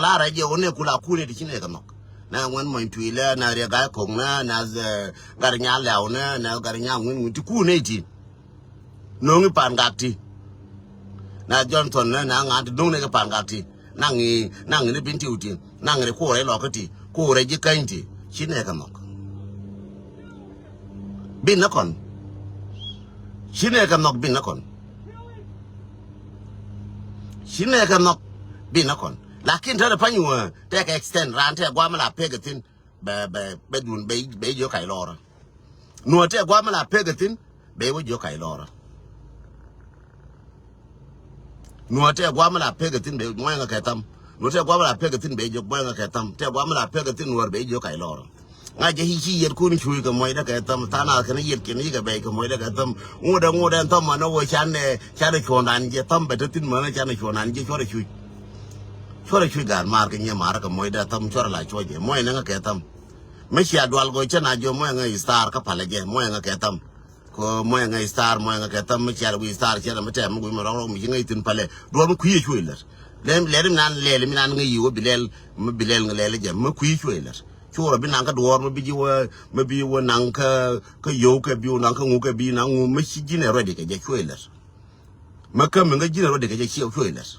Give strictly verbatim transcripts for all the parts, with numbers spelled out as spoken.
lar a jɛ wä nɛ kula kunɛ ti ci nɛ kɛ nhɔk. Nɛ ŋuɛn mɔny tuilɛ, nɛ riɛ ga̱a̱c ko̱ŋ nɛ, nɛ, eh, gat nya lɛw nɛ, nɛ gat nya ŋuin ŋuin ti kunɛ ti. No̱o̱ŋi pa̱a̱n gak ti. Nɛ Johnson nɛ, nɛ ŋa̱a̱n ti do̱ŋ nɛ kɛ pa̱a̱n gak ti. Naŋ i̱, naŋ i̱ ni Bintiu ti. Naŋ i̱ kuɔrɛ ilɔkä ti. Kuɔrɛ ji̱ käny ti. Ci nɛ kɛ nhɔk. Bin nä kɔn. Ci nɛ kɛ nhɔk bin nä kɔn. Ci nɛ kɛ nhɔk bin nä kɔn. Lakin te rɛ pany wä tɛ kɛ extend ran tɛ guam la pek thin. Bɛ, bɛ, bɛ dun bɛ, bɛ jiök kac lɔrä. Nuɔ tɛ guam la pek thin. Bɛ wä jiök kac lɔrä. Nuɔ̱ɔ̱r tɛ guam la pek thin bɛ muɔ̱ɔ̱ŋ kɛ tham. Nuɔ̱ɔ̱r tɛ guam la pek thin bɛ jok muɔ̱ɔ̱ŋ kɛ tham. Tɛ guam la pek thin nuɔ̱ɔ̱r bɛ jok kac lɔr. Ŋa̱c jɛ ci ci yet kun cuuc kɛ muɔ̱c dɛ kɛ tham. Than a kɛn yet kɛn yi kɛ bɛc kɛ muɔ̱c dɛ kɛ tham. Ŋut dɛ ŋut dɛ tham man wä can ɛ can ɛ cuɔ̱ɔ̱ŋ dan jɛ tham bɛ te thin man can ɛ cuɔ̱ɔ̱ŋ dan jɛ cuɔ̱ɔ̱r ɛ cuuc. Cuɔ̱ɔ̱r ɛ cuuc gaar maar kɛ nyɛ maar kɛ muɔ̱c dɛ tham cuɔ̱ɔ̱r la cuɔ̱ɔ̱c jɛ muɔ̱c nɛ ŋä kɛ tham. Mi cia dual gɔc cɛ na jɔ muɔ̱c ŋä istar kä palɛ jɛ muɔ̱c ŋä kɛ tham. Ko muɔyɛ ŋa star, muɔyɛ ŋa kɛ tham mi cial wi̱i̱ star cial mi tɛm mi gui̱ mi rɔk rɔk mi ci ŋäc thin palɛ. Duɔr mi kui̱ cuɔy lät. Lɛl, lɛl mi nan lɛl mi nan ŋäc yiwä bi lɛl, mi bi lɛl ŋa lɛl jɛ mi kui̱ cuɔy lät. Cuɔrɔ bi nan kä duɔr mi bi jiwä, mi bi wä nan kä, kä yow kɛ bi wä nan kä ŋu kɛ bi nan ŋu mi ci ji̱n ɛ rɔdikɛ jɛ cuɔy lät. Mi kä mi ŋa ji̱n ɛ rɔdikɛ jɛ cuɔy lät.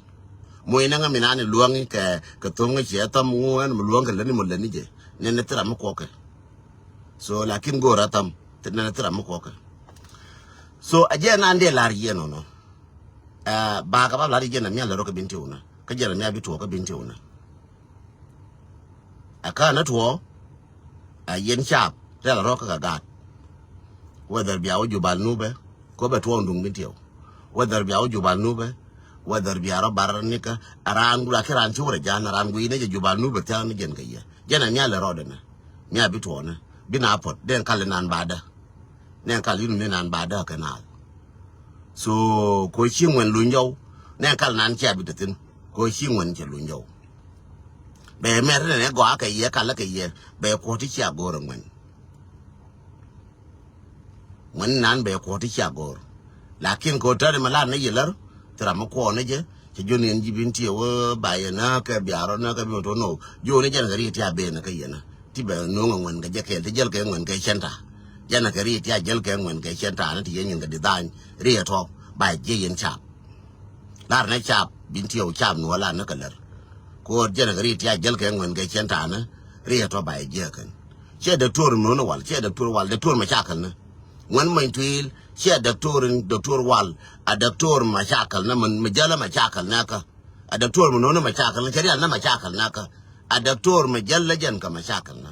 Muɔyɛ nɛ ŋa mi nan luɔ̱ŋ kɛ, kɛ thoŋ ŋa ciɛ tham ŋu ɛn mi luɔ̱ŋ kɛ lät ni mɔ lät ni jɛ. Nɛn ni thira mi kuɔkɛ. So lakin go̱o̱r a tham ti nɛn thira mi kuɔkä. So a jɛ nan dee lar yɛn ɔnɔ. Ɛ, ba ka ba lar yɛn a mial rɔ kä bin tiw na kä jɛ na mial bi tuɔ kä bin tiw na. A ka na tuɔ a yɛn cap rɛl rɔ kä ka gaat. Whether bia wä Jubal Nubɛ ko bɛ tuɔ duŋ bin tiw. Whether bia wä Jubal Nubɛ, whether bia rɔ bar nikä a raan gura ki raan ci wä rɛ jan a raan gui ne jɛ Jubal Nubɛ thiaŋ ni jɛn kɛ yɛ. Jɛn a mial rɔ dɛ na. Mia bi tuɔɔnä bi na puɔt den kal inan badä. Nɛn kal yinu ni nan badä kɛ naath. So ko ci ŋuɛn luny jɔw. Nɛn kal nan cia bi te thin ko ci ŋuɛn cɛ luny jɔw. Bɛ mɛr nɛn ɛ gɔaa kɛ yɛ kal kɛ yɛ bɛ kuɔt ti cia go̱o̱r ɛ ŋuɛn. Ŋuɛn nan bɛ kuɔt ti cia go̱o̱r. Lakin ko tɛri mi lar ni yɛ lär. Thira mi kuɔɔn ni jɛ. Cɛ jɔn in ji̱ bin tiɛ wä ba yɛ nä kɛ biarɔ nä kɛ bi wä to no. Jɔn in jɛn kɛ ri ti a ben kɛ yɛ nä. Ti bɛ nuŋ ŋuɛn kɛ jɛ kɛl ti jäl kɛ ŋuɛn kɛ cɛnta. Jɛn kɛ ri ti a jäl kɛ ŋuɛn kɛ cɛnta ni ti yɛ nyin kɛ di dhany. Ri tɔ ba jɛ yɛn cap. Lar ni cap bin tiɛ wä cap ni wä lar ni kɛ lär. Ko jɛn kɛ ri ti a jäl kɛ ŋuɛn kɛ cɛnta ni ri tɔ ba jɛ kɛn. Cɛ dɔktor mi wä ni wal cɛ dɔktor wal dɔktor mi ca kɛl ni. Ŋuɛn mɔny tuil ciɛ dɔktor in dɔktor wal a dɔktor ma cakal na mi jälä ma cakal na kä. A dɔktor mi no̱o̱ŋ na ma cakal na cɛ rial na ma cakal na kä. A dɔktor mi jälä jɛn kä ma cakal na.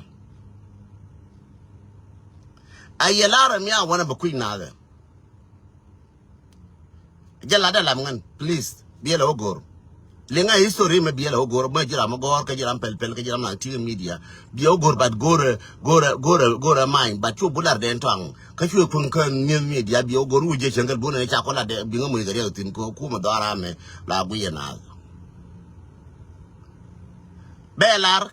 A yɛ lar a mi a wänä bɛ kui̱ nathɛ. Jɛ lat dɛ lam ŋän please biɛlɛ wä go̱r. Liŋa history mɛ biɛlɛ wä go̱r mɛ jiram mɛ gɔ̱r kä jiram pɛl pɛl kä jiram na ti media. Biɛ wä go̱r but go̱r go̱r go̱r go̱r many but cu bular den tɔaŋ kä cu kun kä news media biɛ wä go̱r wä jɛ cɛŋ kɛl bunɛ ca kɔ lat dɛ biŋä mɔc kɛ riɛk thin ko kumɛ dhɔra mɛ la guiyɛ na. Bɛ lar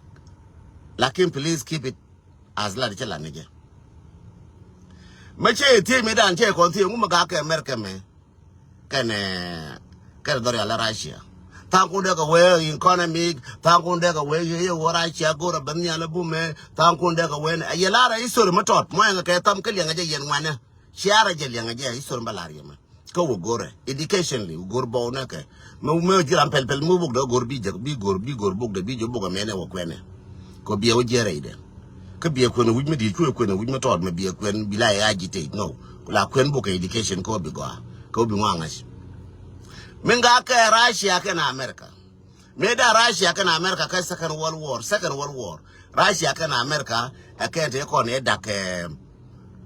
lakin please keep it. As lat cɛ lat ni jɛ. Mɛ cɛ thiec mi dan cɛ kɔn thiec ŋu mɛ gak kɛ America mɛ. Kɛnɛ kɛnɛ dhɔr yalɛ Russia. Thaŋ kun dee kɛ wee economic thaŋ kun dee kɛ wee yee wee Russia go̱r a ben nhial bumɛ thaŋ kun dee kɛ wee ni a yɛ lar a history mi tɔt mɔ ɛŋɛ kɛ tham kä liɛŋɛ jɛ yɛn ŋuanɛ. Ciarɛ jɛ liɛŋɛ jɛ history mi ba lar yɛ mɛ. Kä wä go̱rɛ educationally wä go̱r bɔw nɛ kɛ mɛ mɛ ji̱ ram pɛl pɛl mɛ wä bok dɛ go̱r bi jɛ bi go̱r bi go̱r bok dɛ bi jɛ bok ɛmɛnɛ wä kuɛnɛ. Kɛ biɛ wä jiɛ rɛy dɛ. Kä biɛ kuɛn wi̱c mi di̱i̱t cuɛ kuɛn wi̱c mi tɔɔt mɛ biɛ kuɛn bi la ɛ agitate no. Ku la kuɛn bok kɛ education kä wä bi gɔaa kä wä bi ŋɔaŋac. Min ga kɛ Russia kɛn America. Mëë da Russia kɛn America kä second world war second world war. Russia kɛn America ɛ kɛn te kɔn ɛ dak ɛ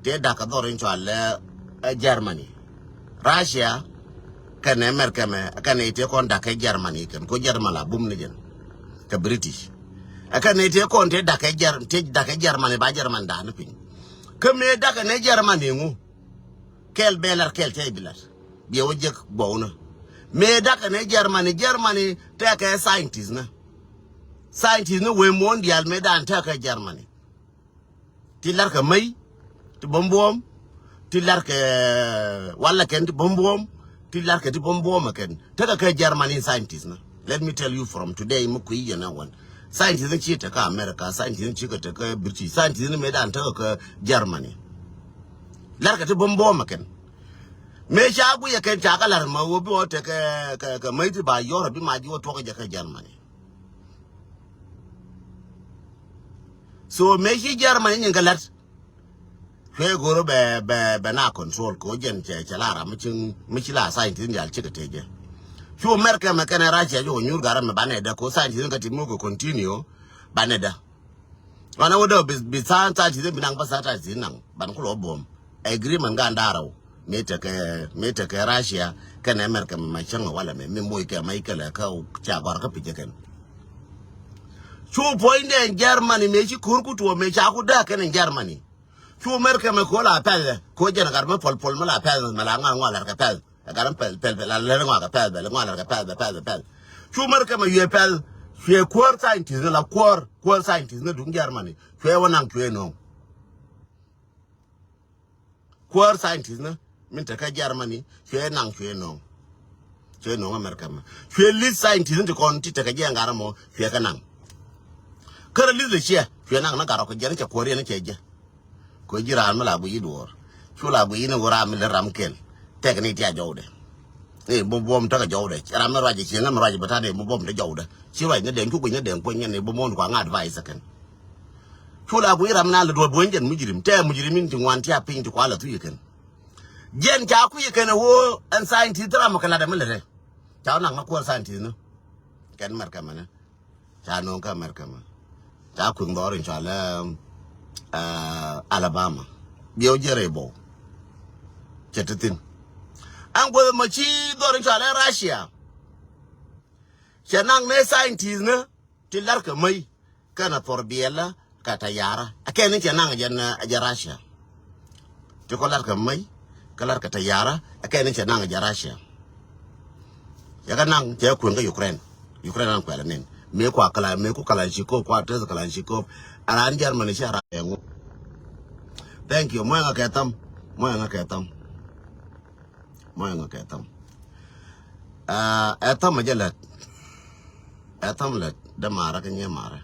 te dak kä dhɔr in cual ɛ Germany. Russia kɛn America mɛ kɛn ɛ te kɔn dak ɛ Germany kɛn ko Germany la bum ni jɛn kɛ British. Ɛ kɛn ɛ te kɔn te dak ɛ Ger te dak ɛ Germany ba Germany da ni piny. Kä mëë dak ɛ ne Germany ŋu. Kɛl bɛ lar kɛl tɛy bi lar. Biɛ wä jek bɔw nä. Mëë dakɛ ni Germany Germany tɛkɛ scientist nä. Scientist nä wee muɔ̱ɔ̱n diaal mëë dan tɛkɛ Germany. Ti lar kɛ mäy ti bom buɔm. Ti lar kɛ walɛ kɛn ti bom buɔm. Ti lar kɛ ti bom buɔm ɛ kɛn tɛkɛ kɛ Germany scientist nä. Let me tell you from today, mi kui̱ yɛn ɛ wän. Scientist ni ci te kä America, scientist ni ci kɛ te kä British, scientist ni mëë dan te kä Germany. Lar kɛ ti buɔ̱m buɔ̱m ɛ kɛn. Mëë ca guic ɛ kɛn ca kä lar ma wä bi wä te kɛ, kɛ, kɛ mäc ti ba Europe bi ma ji̱ wä tuɔk jɛ kä Germany. So mëë ci Germany nyin kɛ lat. Cuɛ go̱r bɛ, bɛ, bɛ na control kɛ wä jɛn cɛ, cɛ la ram mi ci, mi ci la scientist ni dial cikɛ te jɛ. Cu America mɛ kɛnɛ Russia jɛ wä nyuur garɛ mɛ banɛ dɛ kɛ wä scientist ni kɛ ti mi wä kɛ continue banɛ dɛ. Ɣɔn a wä dee bi, bi tha̱a̱ŋ tha̱a̱ŋ ti̱th bi naŋ bä tha̱a̱ŋ tha̱a̱ŋ ti̱th naŋ ban kulɛ wä buɔ̱m. Agreement gan da̱a̱r rɛw. Mëë tekɛ, mëë tekɛ Russia kɛnɛ America mɛ ma cäŋ ɛ walɛ mɛ mi moc kɛ ma ikɛlɛ kä ca gɔr kä pi̱c jɛ kɛn. Cu puɔ̱nydɛ Germany mëë ci ko̱r ku tuɔɔk mëë ca ku dääk kɛn Germany. Cu America mɛ ko̱ la pɛl kɛ ko̱ jɛn gat mi pɔl pɔl mi la pɛl mɛ la ŋɔak ŋɔak lɛr kɛ pɛl. Ɛ gat mi pɛl pɛl pɛl la lɛr ŋɔak kɛ pɛl pɛl ŋɔak lɛr kɛ pɛl pɛl pɛl pɛl. Cu America mɛ yuɛ pɛl cuɛ kuäär scientist ni la kuäär kuäär scientist ni duŋ Germany cuɛ wä naŋ cuɛ no̱o̱ŋ. Kuäär scientist ni min te kä Germany cuɛ naŋ cuɛ no̱o̱ŋ. Cuɛ no̱o̱ŋ America mɛ cuɛ lead scientist ni ti kɔn ti te kä jiɛn gat mɔ cuɛ kä naŋ. Kärɛ lead lɛ ciɛ cuɛ naŋ ni gat rɔ kɛ jiɛn cɛ kuäär yɛn cɛ jɛ. Kɛ ji̱ raan mi la guic i̱ duɔ̱ɔ̱r cu la guic i̱ ni ɣöö ram mi lät ram kɛl. Tɛk ni tiac jɔwdɛ. Ni buɔ̱m buɔ̱m tekɛ jɔwdɛ ram mi ruac i̱ cieŋ mi ruac i̱ bä ta̱t ni buɔ̱m buɔ̱m te jɔwdɛ ci ruac ni dɛŋ cu guic ni dɛŋ puɔ̱ny nyɛn i̱ buɔ̱m buɔ̱m ni kua ŋa̱t advice kɛn. Cu la guic ram na lɛ duɔ̱ɔ̱r buɔ̱ny jɛn mujrim tɛ mujrim in ti ŋuan tia piny ti kua lɛ thuc kɛn. Jɛn ca kui̱ kɛn ɛ ɣöö ɛn scientist ram kɛ lat ɛmɛ lɛ rɛ. Ca wä naŋ na kuäär scientist ni kɛn mɛr kɛ mɛnɛ. Ca no̱o̱ŋ kä America mɛ ca kui̱ŋ dhɔr in cɔal Alabama. Biɛw jiɛn rɛy bɔw cɛ ti thin. Ɛn guäth mɔ ci dhɔr in cɔal Russia. Cɛ naŋ ne scientist ni ti lar kɛ mäc kɛn a thor biɛlä kɛ tayara. Ɛ kɛn ni cɛ naŋ jɛ Russia. Ti kɔ lar kɛ mäc kä lar kɛ tayara. Ɛ kɛn ni cɛ naŋ jɛ Russia. Cɛ kɛ naŋ cɛ kuën kä Ukraine. Ukraine an kuɛl anin mëë kua kala mëë ku Kalashnikov kua teth Kalashnikov. Aran Germany cɛ ran ɛŋu. Thank you. Muɛŋä kɛ tham. Muɛŋä kɛ tham. Muɛŋä kɛ tham. Ɛ tham a jɛ lät. Ɛ tham lät dee marä kä nyɛ marä.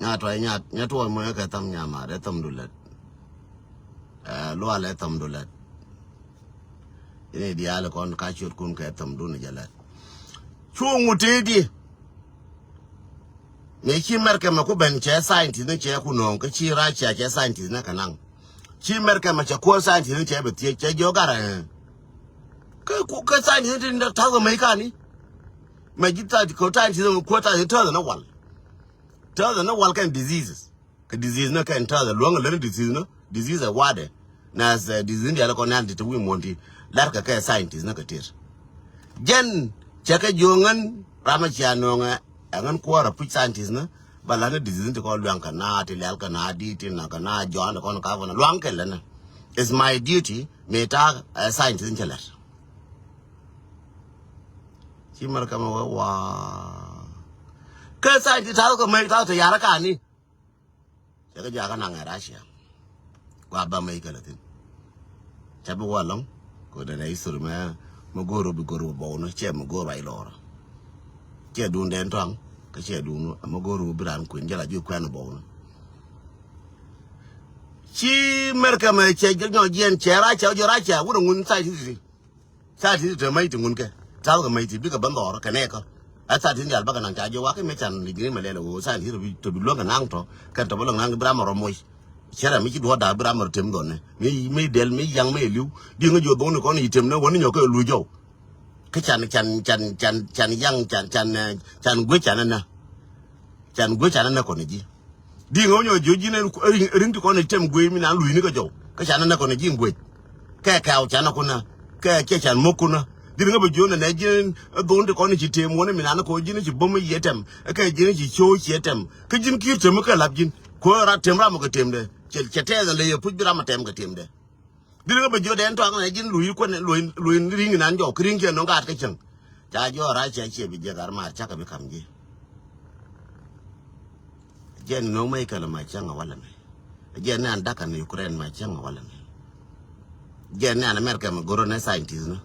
Nya tuɔy nya nya tuɔy muɛŋä kɛ tham nya marä ɛ tham du lät. Ɛ lual ɛ tham du lät. Ini diaal kɔn ka ciöt kun kɛ tham dun jɛ lät. Cu ŋut tëë di. Mëë ci America mɛ ku ben cɛ scientist ni cɛ ku nööŋ kä ci Russia cɛ scientist ni kɛ naŋ. Ci America mɛ cɛ kuäär scientist ni cɛ bɛ thiec cɛ jiɔ garɛ. Kä ku kä scientist ni ti ta̱th kɛ mec kani. Mɛ ji̱ ta̱th kɛ scientist ni kuäär scientist ni täth ni wal. Täth ni wal kɛn diseases. Kɛ disease ni kɛn täth luäŋ lär ni disease ni disease ɛ wadɛ. Nath disease ni diaal kɔn nɛn ti te wi̱i̱ muɔ̱n ti lar kɛ kɛ scientist ni kɛ tir. Jɛn cɛ kɛ jiöŋ ŋän ram ɛ cia nööŋɛ ɛ ŋän kuɔɔr ɛ puc scientist ni ba lar ni disease ni ti kɔn luäŋ kɛ na ti lɛl kɛ na di ti na kɛ na jɔan kɔn ka kɔn luaŋ kɛ lɛ ni. It's my duty mi ta̱a̱ ɛ scientist ni cɛ lɛt. Ci mɛr kɛ mɛ wee waa kɛ scientist ta̱a̱ kɛ mɛ ta̱a̱ te yar kani. Cɛ kɛ jɔak kä naŋ ɛ Russia. Kua bä mec kɛ lɛ thi̱n. Cɛ bi wä lɔ̱ŋ kɛ dɛn ɛ history mɛ mɛ go̱o̱r bi go̱o̱r bɔwni cɛ mɛ go̱o̱r ruac lɔɔr. Cɛ duun dɛn tɔ̱a̱ŋ kä cɛ duun mɛ go̱o̱r bi raan kuën jɛ la ji̱ kuɛn bɔwni. Ci America mɛ cɛ jɛ nyɔk jiɛn cɛ Russia jɛ Russia wut ɛ ŋun scientist. Scientist ti te mec ti ŋun kɛ ta̱th kɛ mec ti bikɛ ben dhɔr kɛ nɛɛkä. A scientist diaal bäkɛ naŋ ca jiök wakɛ mec can ligini mɛ lɛl ɛ ɣöö scientist ti bi luäŋ kɛ naŋ tɔ kɛn tɔ bä luäŋ naŋ bi ram ɛ rɔ moc. Cɛ rɛ mi ci duɔ̱ɔ̱r da̱a̱k bi ram ɛ rɔ tem dhɔn nɛ mi mec dɛl mi yaŋ mi li̱w. Di̱ŋ ɛ jiök dho̱ŋ ni kɔn i̱ tem nɛ wä ni nyɔk kɛ luc jɔw. Kä can can can can can yaŋ can can can guec can ɛnɛ. Can guec can ɛnɛ kɔn i̱ ji̱. Di̱i̱ŋ ɣä nyɔ jiö ji̱n ɛn ri̱ŋ ti kɔn i̱ tem guey mi nan lui̱ni kä jɔw kä can ɛnɛ kɔn i̱ ji̱n guey. Kɛ kɛw can ɛkunä kɛ kiɛ can mo̱k kunä. Di̱i̱ŋ ɣä bɛ jiö nɛ nɛ ji̱n dhon ti kɔn i̱ ci tem wä ni mi nan kɔ ji̱n i̱ ci bo̱m i̱ yiëë tɛm kɛ ji̱n i̱ ci cio̱o̱ ciɛ tɛm kä ji̱n ki̱i̱r tem i̱ kɛ lap ji̱n. Kuäär rat tem ram kɛ temdɛ cɛ cɛ tɛth ɛn ley ɛ puc bi ram ɛ tɛm kɛ temdɛ. Dhil kä bɛ jiö dɛn tɔak nɛ ji̱n lui̱ kuɛn lui̱ lui̱ ri̱ŋ inan jɔw kä ri̱ŋ kiɛn nɔŋ gaat kä cäŋ. Ca jiɔ rac cɛ ciɛ bi jiɛk ar maar cakɛ bi ka̱m ji̱. Jiɛn nɔŋ mɛ ikɛl ma cäŋ a walɛ mɛ. Jiɛn nɛ an dakan Ukraine ma cäŋ a walɛ mɛ. Jiɛn nɛ an America mɛ goro nɛ scientist nɔ.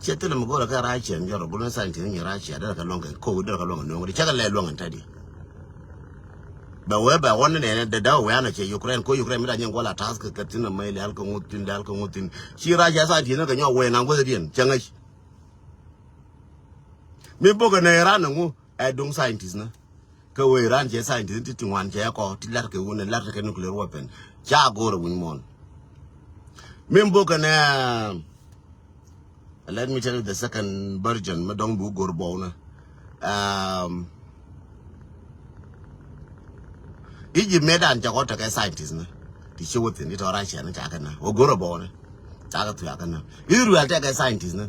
Cɛ thilɛ mi go̱rɛ kɛ Russia mi jɔrɔ go̱rɛ scientist ni Russia derɛ kɛ luɔ̱ŋ kɛ kow derɛ kɛ luɔ̱ŋ kɛ nuɔ̱ŋ di cɛ kɛ lɛ luɔ̱ŋ in tɛdi. Bɛ wee bɛ ɣɔn ni nɛnɛ dɛ dawɛ wee an a cɛ Ukraine ko Ukraine mi da nyin guɔl a task kɛ thin a mɛ lial kɛ ŋut thin lial kɛ ŋut thin ci Russia scientist ni kɛ nyɔ wee na guɔth diɛn cɛ ŋäc. Mi bokɛ nɛ Iran ni ŋu ɛ duŋ scientist ni. Kä wee Iran cɛ scientist ti ti ŋuan cɛ kɔ ti lar kɛ wun lar kɛ nuclear weapon. Ca go̱r a wun muɔn. Min bok kɛ nɛ let me tell you the second version mi dɔŋ bi go̱r bɔw ni. Um, Egypt me dan cɛ kɔ tekɛ scientist ni. Ti ci wä thin ti tɔ Russia ni ca kɛ na wä go̱r a bɔw ni. Cakɛ thuakä na Israel tɛkɛ scientist ni.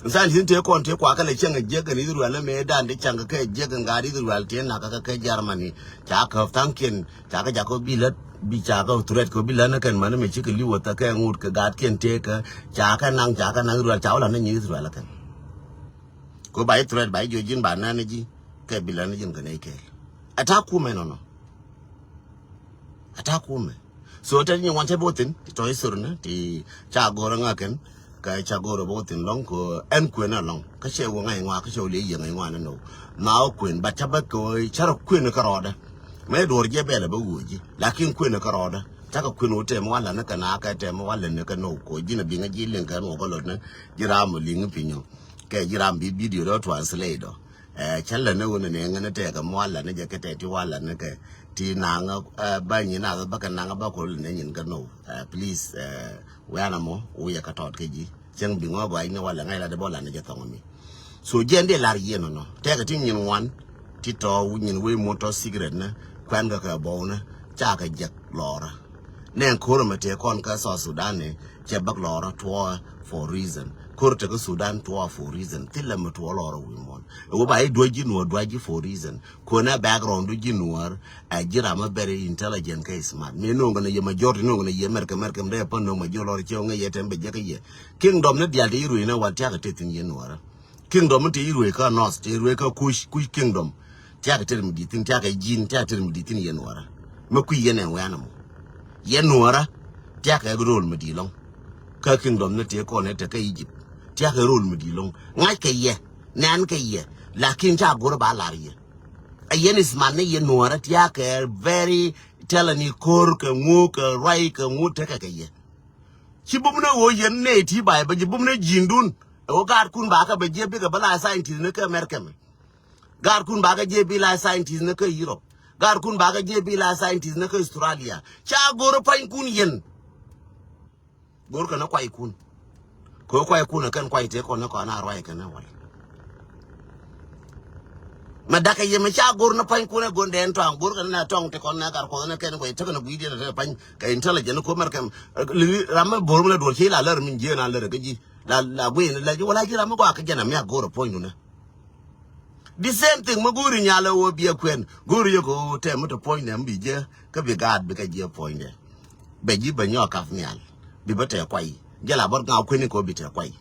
Scientist ni tëë kɔn tëë kuakä lɛ cäŋ a jiäk kɛn Israel ni mëë dan ti cäŋ kɛ jiäk kɛn gaat Israel tëë nak kɛ kɛ Germany. Cakɛ thaŋkiɛn cakɛ jakä bi lät bi cakɛ threat kɛ bi lät ni kɛn mani mi cikɛ liwä thɛ kɛ ŋut kɛ gaatkiɛn tëë kɛ cakɛ naŋ cakɛ naŋ Israel cakɛ lät ni nyi Israel kɛn. Kɛ ba i threat ba i jiɔ ji̱n ba nɛn ni ji̱ kɛ bi lät ni ji̱n kɛ nɛy kɛɛl. Ɛ ta̱a̱ kumɛ nɔnɔ. Ɛ ta̱a̱ kumɛ. So tɛn nyi wan cɛ bok thin ti tɔ̱ isornä ti ca go̱rä ŋa̱kɛn. Kä ca go̱rä bok thin lɔ̱ŋ kɛ ɛn kuën alɔ̱ŋ kä cɛ wä ŋa̱c ŋɔak kä cɛ wä liɛ yiëŋ ŋa̱c ŋɔak ni nɔw. Ma wä kuën bat ca bä kɛ wä ca rɔ kuën kä rɔɔdä. Mɛ duɔr jɛ bɛl a bä wuɔ ji̱ lakin kuën kä rɔɔdä. Ca kɛ kuën wä tɛm wä län kä na kɛ tɛm wä län kä nɔw kɛ ji̱n a biŋä ji̱ liŋ kɛ nuɔ kä lotnä. Ji̱ ram wä liŋ piny ɔ kɛ ji̱ ram bi video dɔ translate dɔ. Ɛ cä lä ni wä ni ni ŋä ni tɛɛk ɛ mual lä ni jɛ kɛ tɛɛk ti wal lä ni kɛ ti naŋ ɛ bä nyi nath bä kɛ naŋ bä kol ni nyin kɛ now. Ɛ please ɛ wiana mɔ wiɛ kɛ tɔt kɛ ji̱ cäŋ bi ŋɔ gɔac ni wal lä ŋa̱c la di bɔ lä ni jɛ thɔŋ mi. So jiɛn di lar yieen nɔ tɛɛk ti nyin ŋuan ti tɔ nyin wei mɔ tɔ secret ni kuɛn kɛ kɛ bɔw ni ca kɛ jek lɔɔrä. Nɛn ko̱r mɛ tëë kɔn kä South Sudan ni cɛ bäk lɔɔrä tuɔɔk for reason. Ko̱r tekɛ Sudan tuɔɔk for reason. Thilɛ mɛ tuɔɔk lɔɔrä wi̱i̱ muɔ̱n. Ɛ wä ba i̱ duäc ji̱ nuɔ̱ɔ̱r duäc ji̱ for reason. Ko̱n ɛ background du ji̱ nuɔ̱ɔ̱r ɛ ji̱ ram ɛ very intelligent kä smart. Mi no̱o̱ŋ kɛn ɛ yɛ majority no̱o̱ŋ kɛn ɛ yɛ mɛrkɛ mɛrkɛ mɛ dee pän no̱o̱ŋ majority cɛ ɣöö ŋäc yɛ tɛm bɛ jɛ kä yɛ. Kingdom ni diaal te i̱ ruëëc ni wal tiakä te thi̱n yɛ nuɔ̱ɔ̱rä. Kingdom mi te i̱ ruëëc kä north te i̱ ruëëc kä kuc kuc kingdom. Tiakä te ri mi di̱t thi̱n tiakä ji̱n tiakä te ri mi di̱t thi̱n yɛ nuɔ̱ɔ̱rä. Mi kui̱ yɛn ɛ wianɛ mɔ. Yɛ nuɔ̱ɔ̱rä tiakɛ rol mi di̱i̱t lɔ̱ŋ. Kä kingdom ni tëë kɔn ɛ te kä Egypt tiakɛ rol mi di̱i̱t lɔ̱ŋ. Ŋa̱ckɛ yɛ nɛn kɛ yɛ. Lakin ca go̱r ba lar yɛ. Ɛ yɛn is man ni yɛ nuɔ̱ɔ̱rä tiakɛ very tɛlɛ ni ko̱r kɛ ŋu kɛ ruac kɛ ŋu tekɛ kɛ yɛ. Ci bum ni ɣöö yɛn nɛy ti bay bä ji̱ bum ni ji̱ndun. Ɛ ɣöö gaatkun ba kɛ bɛ jiɛ bikɛ bä la scientist ni kä America mɛ. Gaatkun ba kɛ jiɛ bi la scientist ni kä Europe. Gaatkun ba kɛ jiɛ bi la scientist ni kä Australia. Ca go̱r pua̱nykun yɛn. Go̱r kɛn kuaykun. Kɛ kuaykun kɛn kuay tëë kɔn ni kɔn a ruac kɛn wal. Mɛ dakɛ yɛ mɛ ca go̱r ni pua̱nykun ɛ go̱n dɛn tɔaŋ go̱r kɛn na tɔŋ ti kɔn na gar kuɔth ni kɛn kuay tekɛ ni gui̱diɛn te pua̱ny kɛ intelligent ko mɛr kɛm. Ram mɛ bo̱r mi la duɔl ci la lär min jiɛ na lär kä ji̱ la la guiy ni la ji̱ wala ji̱ ram mɛ gɔaa kä jɛn a mi a go̱r puɔ̱nydun. The same thing mi go̱o̱ri nyal ɛ wä biɛ kuɛn go̱o̱ri yɛ kɛ wä tɛm mi te puɔ̱nydɛ mi bi jɛ kä bi gaat bi kɛ jiɛ puɔ̱nydɛ. Bɛ ji̱ bɛ nyɔk kap nhial bi bä tɛ kuay jɛ la bɔt ŋa̱ kuɛni kɛ wä bi tɛ kuay.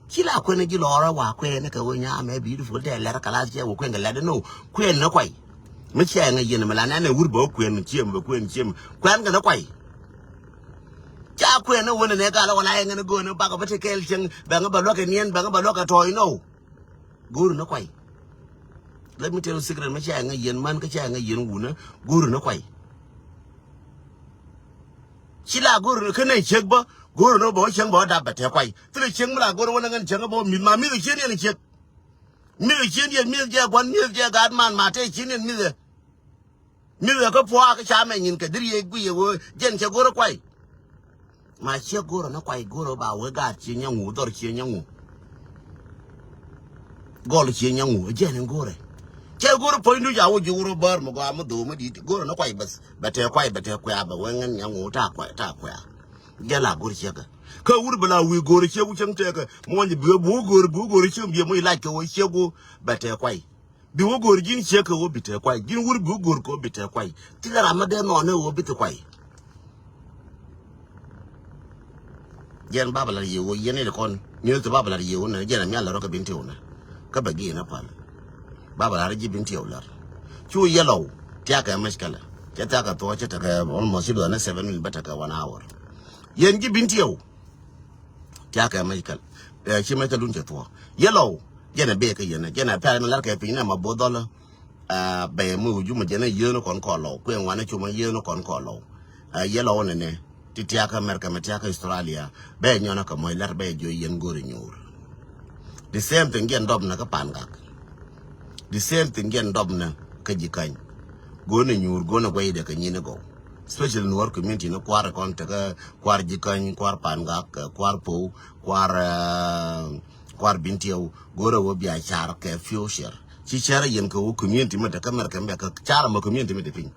Ci la kuɛni ji̱ lɔɔrä wa kuɛni kɛ wä nyamɛ beautiful tɛ lɛr kalas cɛ wä kuɛn kɛ lɛr dɛ no kuɛn ni kuay. Mi cɛ ŋa yɛn mi la nɛn ɛ wur bɛ wä kuɛn ciem bɛ kuɛn ciem kuɛn kɛ ni kuay. Ca kuɛn ni wä ni nɛ gal wä la yɛ ŋa ni go̱o̱n ni bakɛ bä ti kɛɛl cieŋ bɛ ŋa bɛ luäk kɛ niɛn bɛ ŋa bɛ luäk kɛ tɔɔy no. Go̱o̱ri ni kuay. Let me tell you secret mi ca ŋa yien man kä ca ŋa yien wunä go̱o̱ri ni kuay. Ci la go̱o̱ri ni kä nɛ ciek bä go̱o̱ri ni bä wä cieŋ bä wä dap bɛ tɛ kuay. Thilɛ cieŋ mi la go̱o̱ri wä ni ŋän cieŋ bä wä mi̱th ma mi̱th cien yɛn ciek. Mi̱th cien yɛn mi̱th jɛ gua̱n mi̱th jɛ gaat man ma tɛ cien yɛn mi̱th. Mi̱th ɛ kä pua̱a̱k kä ca mɛ nyin kɛ dhir yɛ guiy yɛ wee jɛn cɛ go̱rä kuay. Ma ciɛ go̱rä ni kuay go̱rä ba wee gaat ciɛ nyaŋu dhɔr ciɛ nyaŋu. Gɔl ciɛ nyaŋu jɛn in go̱rä. Cɛ go̱rä puɔ̱ny du ca wä ji̱ wurä bär mi gɔaa mi dho̱o̱ mi di̱t go̱rä ni kuay bäth bɛ tɛ kuay bɛ tɛ kuɛ̈ɛ̈ bɛ wee ŋän nyaŋu ta̱a̱ kuɛ̈ɛ̈ ta̱a̱ kuɛ̈ɛ̈. Jɛ la go̱r ciɛ kɛ kä wur bɛ la wi̱i̱ go̱rä ciɛ ku cäŋ tɛkɛ muɔ̱ny bi wä go̱r bi wä go̱rä ciɛ biɛ muɔ̱ny lac kɛ wä ciɛ ku bɛ tɛ kuay. Bi wä go̱o̱r ji̱n ciek kɛ wä bi te kuay ji̱n wur bi wä go̱o̱r kɛ wä bi te kuay. Ti kɛ ram mi dee nɔɔn ni wä bi te kuay. Jɛn baba lar yie wä yɛn ni kɔn ni ti baba lar yie wä ni jɛn mi a lar kɛ bin ti wä ni. Kä bɛ gi ni pal. Baba lar ji̱ bin ti wä lar. Cu yɛ lɔw. Tiakɛ mɛc kɛlɛ cɛ tiakɛ thuɔ cɛ tekɛ almost ci duɔth ni seven minutes bä tekɛ one hour. Yɛn ji̱ bin ti wä. Tiakɛ mɛc kɛlɛ. Ɛ, ci mɛ thil dun cɛ thuɔ̱k. Yellow, jɛn ɛ bek kä yɛn ɛ, jɛn ɛ pɛl mi lar kɛ piny nɛ ma both dhɔlä. Ɛ, bɛ mi wi̱c jumɛ jɛn ɛ yien kɔn kɔlɔw. Kuɛ ŋuan ɛ cumɛ yien kɔn kɔlɔw. Ɛ, yellow nɛ nɛ. Ti tiakä America, mi tiakä Australia. Bɛ nyɔnä kɛ mɔc lar bɛ jiɔ yɛn go̱o̱ri nyuur. The same thing jɛn dɔp nɛ kä Pangak. The same thing jɛn dɔp nɛ kä Jikäny. Go̱o̱nɛ nyuur, go̱o̱nɛ guɛy dɛ kɛ nyin ɛ gɔw. Especially Nuɔr community ni kuar kɔn tekä kuar Jikäny, kuar Pangak, ɛ, kuar Pow, kuar, ɛ, kuar Bintiɛw, go̱o̱rɛ wä bia car kɛ future. Ci car yɛn kɛ wä community mi tekä America mi bɛ kɛ car mɛ community mi te piny.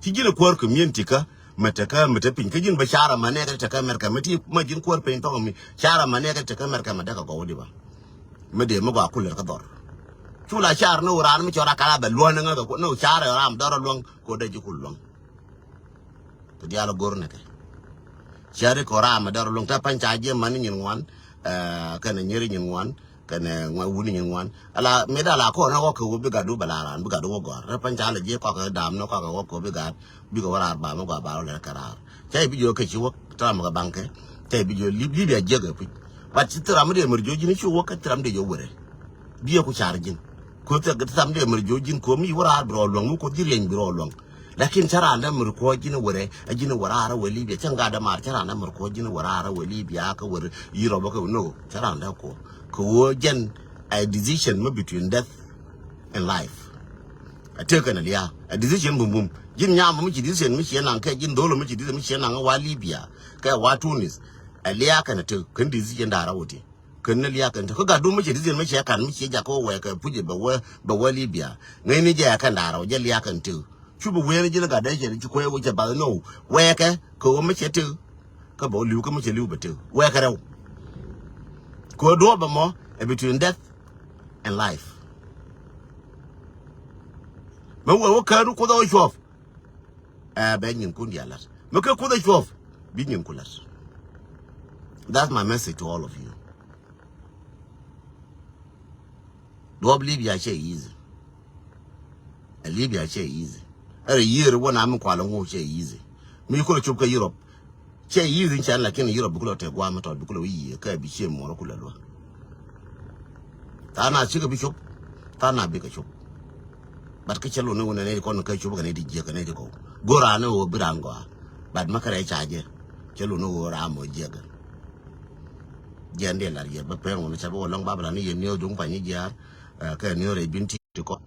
Ci ji̱n kuäär community kä mɛ tekä mɛ te piny kä ji̱n bä car mɛ nɛɛk te tekä America mɛ ti mɛ ji̱n kuäär piny thɔk mi car mɛ nɛɛk te tekä America mɛ däk kɛ gɔw di ba. Mɛ dee mɛ gɔaa kulɛ kä dhɔr. Cu la car ni wä raan mi cɔr a kala bɛ luɔ̱n ni ŋä kɛ ku ni wä car ram dɔr luɔ̱ŋ ko dee ji̱ kul luɔ̱ŋ. Kɛ diaal go̱r ni kɛ. Car ri ko ram dɔr luɔ̱ŋ te pany ca jiɛ mani nyin ŋuan. Ɛ, kɛnɛ nyeri nyin ŋuan. Kɛnɛ ŋuan wuni nyin ŋuan. Ala mi da la ko na wä kɛ wä bi gat du bɛ la ran bi gat du wä gɔr. Rɛ pan ca lɛ jiɛ kɔkɛ dam ni kɔkɛ wä kɛ wä bi gat. Bi kɛ wä rar ba mi gɔr ba wä lɛ kɛ rar. Ca ibi jiɔ kɛ ci wä tram kɛ baŋ kɛ. Ca ibi jiɔ Lib-, Libya jiɛ kɛ puc. But ci tram di mɛr jiɔ ji̱n ci wä kɛ tram di jiɔ wɛrɛ. Bi yɛ ku car ji̱n. Ko tɛ tram di mɛr jiɔ ji̱n ko mi wä rar bi rɔ luɔŋ mi ko ji̱ riɛny bi rɔ luɔŋ. Lakin cä raan dee mɛr kuɔ ji̱n wɛrɛ, a ji̱n wɛrɛ ara wɛ Libya, cä ŋa̱t dee mar cä raan dee mɛr kuɔ ji̱n wɛrɛ ara wɛ Libya, kä wɛrɛ Europe, kä no, cä raan dee kuɔ. Kɛ wä jɛn a decision mi between death and life. A tek kɛn a lia̱a̱, a decision bum bum. Ji̱n nyam mi ci decision mi ci naŋ kɛ, ji̱n dholo mi ci decision mi ci naŋ wa Libya, kɛ wa Tunis. A lia̱a̱ kɛn a tek, kɛn decision da̱a̱r a wä ti. Kän ni liak kän te kä gat dum mi cɛ ti dhil mi cɛ kan mi cɛ jak kä wɛ kɛ puc bɛ wä bɛ wä Libya. Ŋäcni jɛ kän da̱rä wä jɛ liak kän te. Cu bi wee ni ji̱n gat dee cɛ ti ci kuɛ wä cɛ bath ni wɛ kɛ kɛ wä mi cɛ te. Kä bɛ wä li̱w kä mi cɛ li̱w bɛ te wɛ kɛ rɛw. Kɛ wä duɔ̱ɔ̱p bɛ mɔ ɛ between death and life. Mɛ wä wä kään kuoth wä cuɔp. Ɛ bɛ nyin kun dialat mɛ kɛ kuoth wä cuɔp. Bi nyin kun lat. That's my message to all of you. Duɔp Libya cɛ easy. Ɛ Libya cɛ easy. Ɛ rɛ yiëër wä na mi kual ŋu cɛ easy. Mi kulɛ cop kä Europe. Cɛ easy cɛ, lakin Europe bi kulɛ tɛ guam tɔt bi kulɛ wä yiëë kɛ bi cɛ muɔr kulɛ luä. Tha̱a̱ŋ na cikɛ bi cop. Tha̱a̱ŋ na bikɛ cop. But kä cɛ luni wunɛ ni kɔn kä cop kɛ ni di jiɛ kɛ ni di kɔw. Go̱ra ni wä bi ran gɔaa. But mɛ kɛ rɛ ca jɛ. Cɛ luni wä ram wä jiɛ kɛ. Jiɛn diɛ lar yɛ bä pɛn wun ca bä wä lɔŋ Babylon ni yɛ niw duŋ pany jiar. Ɛ, kɛ niw rɛ bin ti ti kɔ.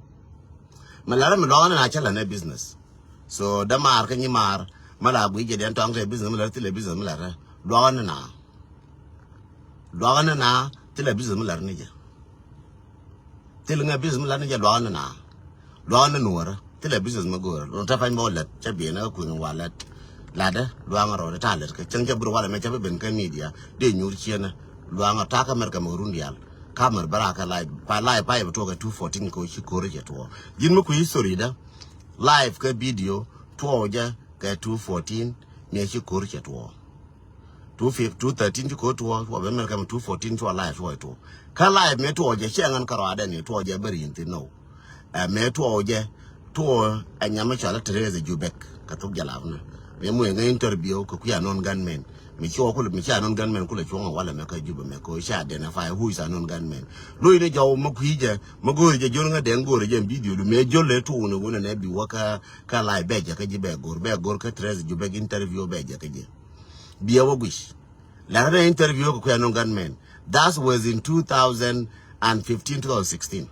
Mɛ lar mi lɔŋ ni na cɛ lɛ ni business. So dämaar kä nyimaar mɛ la guic jɛ diɛn tɔŋ tɛ business mi lar thilɛ business mi lar. Lɔŋ ni na. Lɔŋ ni na thilɛ business mi lar ni jɛ. Thil ŋɛ business mi lat ni jɛ luakä ni na. Luakä ni nuɔrä. Thilɛ business mi go̱o̱rä. Lɔ tɛ pany bä wä lät. Cɛ biɛ ni kä kui̱ ni wa lät. Latdä luakä rɔ di ta̱a̱ lät kä cäŋ cɛ bir walɛ mɛ cɛ bi ben kä media. Dee nyuur cienä. Luakä ta̱a̱ kä mɛr kɛ mɛ run diaal. Ka mɛr bä rakä live. Pa live pa yɛ bi tuɔɔk kɛ two fourteen kɛ wä ci ko̱rä cɛ tuɔɔk. Ji̱n mi kui̱ history dä. Live kɛ video tuɔɔk jɛ kɛ two fourteen. Miɛ ci ko̱rä cɛ tuɔɔk. Two fifteen, two thirteen ci ko̱ tuɔɔk, tuɔɔk ben mɛn kɛmɛ two fourteen tuɔɔk live tuɔɔk tuɔɔk. Kä live mëë tuɔɔk jɛ ciɛ ŋän kärɔadɛ ni tuɔɔk jɛ bä ri̱i̱n thin nɔw. Ɛ mëë tuɔɔk jɛ tuɔɔk ɛ nyam mi cɔal Teresa Jubek kɛ thok jalap ni. Mëë muc ŋäc interview kɛ kui̱ unknown gunmen. Mi ci wä kulɛ, mi ci unknown gunmen kulɛ cuɔ̱ŋ ɛ walɛ mɛ kä Jubɛ mɛ kɛ ɣöö ci identify who is unknown gunmen. Lo̱c ni jɔw mɛ kui̱ jɛ mɛ go̱o̱ri jɛ jiön ŋä dɛŋ go̱o̱ri jɛ video du mëë jol lɛ tuɔɔk ni wunɛ nɛ bi wä kä, kä live bɛ jɛ kä ji̱ bɛ go̱o̱r bɛ go̱o̱r kä Teresa Jubek interview bɛ jɛ kä ji̱. Biɛ wä guic. Lɛr ni interview kɛ kuɛ nɔŋ gunmen. That was in two thousand and fifteen, two thousand sixteen.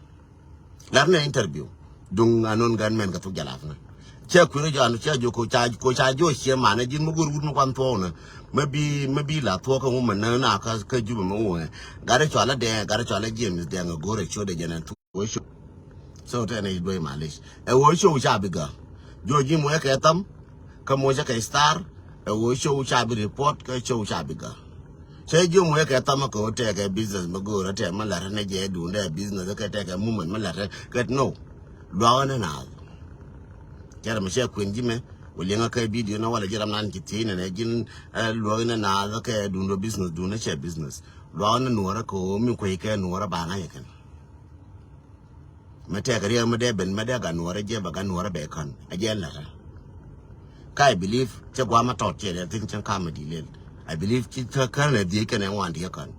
Lɛr ni interview. Duŋ a nɔŋ gunmen kɛ thuk jalap ni. Cɛ kui̱ ni jɔan cɛ jo ko ca ko ca jo cie man ji̱n mi go̱r wut mi kuan thuɔk ni. Mi bi mi bi la thuɔk kɛ ŋu mɛ nä na kä kä Jubɛ mi ŋu ŋɛ. Gat cɔal a dɛŋ gat cɔal a James dɛŋ a go̱r a ciot a jɛn a thuk. Wee show. So tɛn i̱ duee malic. Ɛ wee show ca bi gä. Jɔ̱ɔ̱c ji̱ muɔc kɛ tham. Kä muɔc kɛ star. Ɛ wee show ca bi report kä show ca bi gä. Cɛ ji̱ muɔc kɛ tham kä wee tɛkɛ business mi go̱o̱rä tɛk mi la̱rä ni jɛ duundɛ business kɛ tɛkɛ movement mi la̱rä kɛ no. Luakä ni naath. Cɛ rɛ mi cɛ kuën ji̱ mɛ. Wee liɛŋä kɛ video ni walɛ ji̱ ram nan ci thiec nɛnɛ ji̱n, ɛ, luakä ni naath kɛ duundɛ business duundɛ cɛ business. Luakä ni nuɔrä kɛ wee mi kuec kɛ nuɔrä ba ŋa̱c kɛn. Mɛ tɛk riɛk mɛ dee ben mɛ dee gat nuɔrɛ jɛ bɛ gat nuɔrɛ bɛ kän. A jɛ lɛtɛ. Ka I believe cɛ guamä tɔt cɛ dee thin cɛ kam mɛ di lel. I believe ci kä kän lɛ dhiec kɛnɛ ŋuan diɛ kän.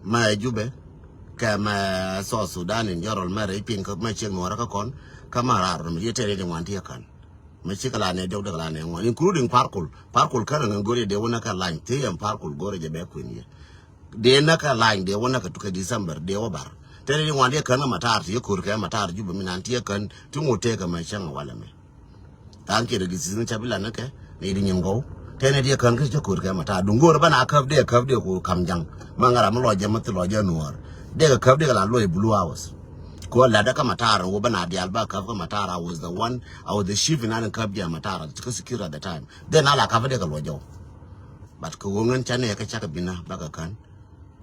mɛ Jubɛ kɛ mɛ South Sudan in general, mɛ rɛy piny kä mɛ ciek nuɔrä kä kɔn, kä mɛ raar rɔ mi diɛ tɛn in ŋuan ti ɛ kän. Mɛ ciek la nɛ diɔk dek la nɛ ŋuan, including Parkul. Parkul kärɛ ŋɛ go̱ri dee wä nä kɛ lany, thi ɛn Parkul go̱ri jɛ bɛ kuën yɛ. Dee nä kɛ lany, dee wä nä kɛ tukɛ December, dee wä bar. Tɛn in ŋuan ti ɛ kän kä matar ti yɛ ko̱r kɛ matar Jubɛ mi nan ti ɛ kän, ti ŋot tëë kɛ mɛ cäŋ ɛ walɛ mɛ. Tha̱a̱ŋ kiɛ rɛ gith thi̱n ca bi lan ni kɛ ni di nyin gɔw. Tɛn ni di kän kä cä ko̱r kɛ ma ta̱a̱ duŋ go̱o̱r bä na käp di käp di ku kam ja̱ŋ. Ma ŋa̱ra mi lɔc jɛ ma thi lɔc jɛ nuɔɔr. Di kɛ käp di kɛ la luɔc blue house. Ku a lat kä ma ta̱a̱r wo bä na diaal ba käp kä ma ta̱a̱r, I was the one, I was the chief in an käp jɛ ma ta̱a̱r kä secure at the time. Then a la käp di kɛ luɔc jɔw. But kɛ wo ŋän ca nɛ kä cakɛ bi na ba kɛ kän.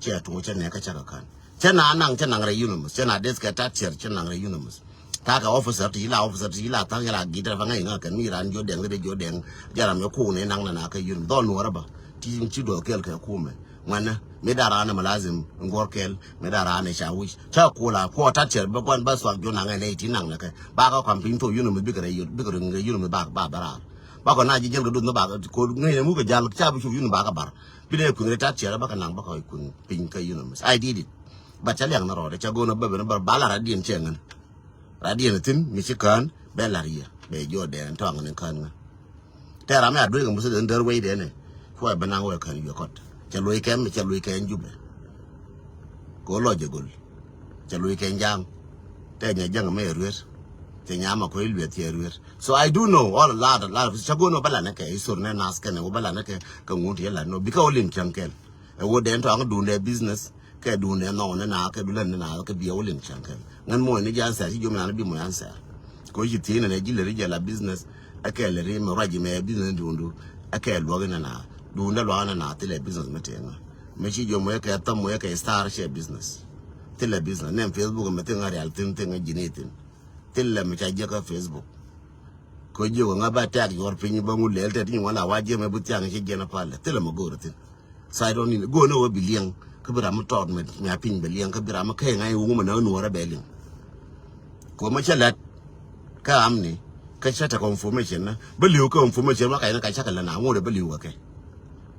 Cɛ tuŋ cɛ nɛ kä cakɛ kän. Cɛ na naŋ cɛ naŋ rɛ unanimous. Cɛ na des kɛ tat cɛr cɛ naŋ rɛ unanimous. Takɛ officer ti la officer ti la thaŋ yɛ la git rɛ fa ŋäc ŋa kɛn mi ran jiɔ dɛŋ rɛ jiɔ dɛŋ. Jɛ ram yɛ kuŋ ni naŋ na na kɛ unanimous. Dhɔl nuɔrɛ ba. Ti ti duɔth kɛl kɛ kumɛ. Ŋuanɛ mi da ran ma lazim ŋuɔr kɛl mi da ran ca wic. Ca kuɔ la kuɔ tat cɛr bä guan bä thuak jiɔ naŋ ɛ nɛ ti naŋ nɛ kɛ. Ba kä kɔm piny thok unanimous bikɛ rɛ unanimous ba ba bä raar. Ba kɔ na ji̱ jiɛl kɛ duth ni ba kɛ kɔ ŋäc nɛ muk kɛ jal ca bi cup unanimous ba kɛ bar. Bi dee kui̱ ri tat ciɛrɛ bä kɛ naŋ bä kɔ kui̱ piny kä unanimous. I did it. But ca liak ni rɔɔdɛ ca go̱n a bäbɛ ni bä ba la radiɛn cɛ ŋän. Radiɛn thi̱n mi ci kään bɛ la̱r yɛ bɛ jiɔ dɛɛn tɔaŋ ni kään ŋä. Tɛ ram ya duek musi den där wei dɛn ɛ. Cuɔ bɛ naŋ wɛ kään yue kɔt. Cɛ luɔi kɛm cɛ luɔi kɛn Jubɛ. Ko lɔ jɛ gol. Cɛ luɔi kɛn jaŋ. Tɛ nyɛ jaŋ mɛ ruet. Cɛ nyama ko iluet cɛ ruet. So I do know all a lot, a lot of ca gono bala ne kɛ isor ne nas kɛn wo bala ne kɛ kɛ ŋun ti la no bika olin chaŋ kɛl. Ɛ wo den tɔŋ dun de business kɛ dun de no ne na kɛ dun ne na kɛ bia olin chaŋ kɛl. Ŋan mo ne jan sa ci jom na bi mo yan sa. Ko ci ti ne ji le ri jɛ la business. Ɛ kɛ le ri mo raji mɛ business dun du. Ɛ kɛ luɔg ne na dun de luɔg ne na ti le business mɛ te ŋa. Mɛ ci jom mo kɛ tam mo kɛ star cɛ business. Ti le business ne Facebook mɛ ti ŋa real tin ti ŋa jini tin. Thilɛ mi ca jiäkä Facebook. Kä jiök ŋa ba tɛk yuɔr piny ba ŋu lɛl tɛ ti nyin wan la wa jiɛ mɛ bi thiaŋ ci jiɛn a palɛ thilɛ mi go̱o̱r thin. So I don't need go̱o̱r ni wä bi liɛŋ kä bi ram mi tɔɔt mi a piny bɛ liɛŋ kä bi ram mi kɛy ŋa̱c wä ŋu mɛ nä nuɔrɛ bɛ liŋ. Kuɔ mɛ cä lɛt kä amni kä cä tekɛ information na bä li̱w kä information ma kac ni ka cakɛ lɛ na ŋuɔrɛ bä li̱w kɛ kɛ.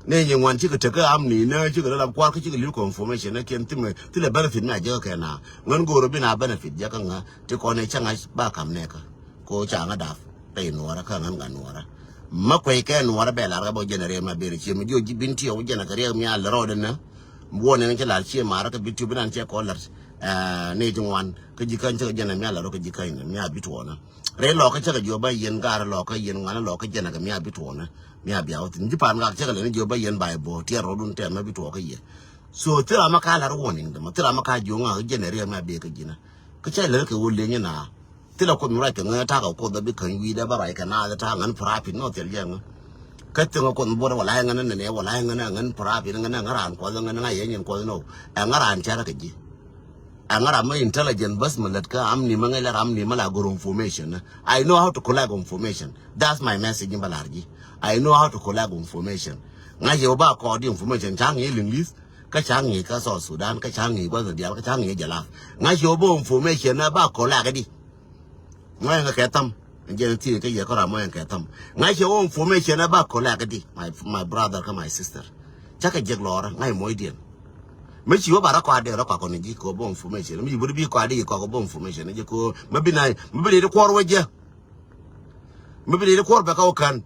Ni nyi ŋuan cikɛ tek kä amni na cikɛ lɛ la kuar kä cikɛ li̱w kä information na kiɛn thimɛ thilɛ benefit mi a jiäkä kɛ na ŋän go̱o̱r bi na benefit jiäkä ŋa. Ti kɔn i̱ cä ŋa̱c ba ka̱m nɛɛkä. Ko ca ŋä dap pɛy nuɔrä kä ŋän ŋa nuɔrä. Mä kuɛy kɛ nuɔrä bɛ lar kɛ bä jɛn riɛk ma ber cie mi jiɔ ji̱ bin tiɛw jɛn kɛ riɛk mi a lɛ rɔɔdɛ nä. Buɔ nɛn cä lar cie marä kɛ bi tiw bi nan cɛ kɔ lar. Ni ti ŋuan kä ji̱ käny cä kɛ jɛn mi a lar rɔ kä ji̱ käny nä mi a bi tuɔɔnä. Rɛy lɔkä cä kɛ jiɔ ba yɛn gar lɔkä yɛn ŋuan lɔkä jɛn kɛ mi a bi tuɔɔnä. Mi a bi a wä thin ji̱ pan gak cä kɛ lɛ ni jiɔ ba yɛn bay bɔ tiɛɛr rɔɔdun tɛm mi bi tuɔɔkä yɛ. So thil ama ka lar warning dämä thil ama ka jiɔ ŋa kä jɛn riɛk mi a bi kä ji̱nä. Kä cä lɛ kɛ wä lenyä na. Thilɛ Kuoth mi ruac kɛ ŋä ta̱a̱ kɛ Kuoth dee bi käny wi̱i̱dɛ bä ruac kɛ naath ta̱a̱ ŋän private nɔ thil jɛ ŋä. Kä thiŋ Kuoth mi buɔt wala ŋän nɛnɛ wala ŋän ŋän private ŋän ŋän raan Kuɔth ŋän ŋa̱c yɛ nyin Kuɔth nɔ. Ɛ ŋä raan cärä kɛ ji̱. Ɛ ŋä ram mi intelligent bäth mi lät kä amni mi ŋäc lɛ ram ni mi la gör information. I know how to collect information. That's my message in bä la̱r ji̱. I know how to collect information. Ŋa̱c yɛ wä ba kɔɔr di information ca ŋi̱i̱c English. Kä ca ŋi̱i̱c kä South Sudan kä ca ŋi̱i̱c gua̱th diaal kä ca ŋi̱i̱c jɛ la̱a̱th. Ŋa̱c yɛ wä ba information ɛ ba kɔɔr lɛ kɛ di. Ŋɔ̱ yɛn kɛ thäm. Jɛn thiec kä yɛ kä ram mɔ yɛn kɛ thäm. Ŋa̱c cɛ wä information ɛ ba kɔ lɛ kɛ di. My, my brother kä my sister. Cä kɛ jek lɔɔrä ŋa̱c mɔcdiɛn. Mi ci wä ba rɔ kɔa dee rɔ kɔa kɔn ji̱ kɛ wä bä information. Mi ci wä bi kɔa dee kɔa kɛ bä information. Ji̱ kɛ wä mi bi na mi bi dee di kuɔr wä jɛ. Mi bi dee di kuɔr bɛ kä wä kän.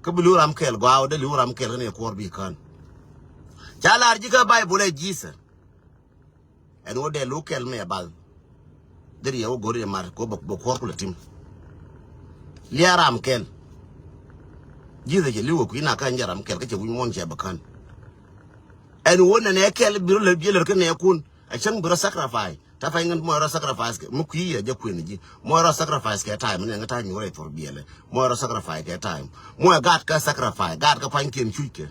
Kä bi li̱w ram kɛl gɔaa wä dee li̱w ram kɛl kä ni kuɔr bi kän. Ca lar ji̱ kä Bible ɛ Jesus. Ɛn wä dee luk kɛl mɛ bal. Deri yɛ wä go̱ri yɛ mar ko bɛ kuɔr kulɛ tim. Liaram kɛl. Ji̱th ɛ cɛ li̱w ɛ kui̱ na ka̱n jɛ ram kɛl kä cɛ wi̱ny muɔ̱n cɛ bɛ ka̱n. Ɛn wä nɛnɛ kɛl bi rɔ lɛ biɛ lɛr kä nɛ kun. A cäŋ bi rɔ sacrifice. Ta pay ŋän mɔy rɔ sacrifice kɛ mi kui̱ yɛ jɛ kuën ji̱. Mɔy rɔ sacrifice kɛ time nɛ ŋä ta̱a̱ nyuɔr ɛ thor biɛlɛ. Mɔy rɔ sacrifice kɛ time. Mɔy gaat kä sacrifice gaat kä pa̱nykiɛn cuc kɛ.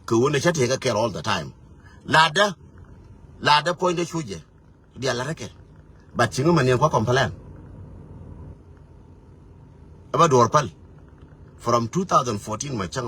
Kɛ wun ɛ cä tëëk kɛ kɛl all the time. Ladä. Ladä puɔ̱nydɛ cucɛ. Dial la rɛkɛ. But ci ŋä mɛ niɛn kua complain. Ɛ bä duɔr päl. From two thousand fourteen mɛ cäŋ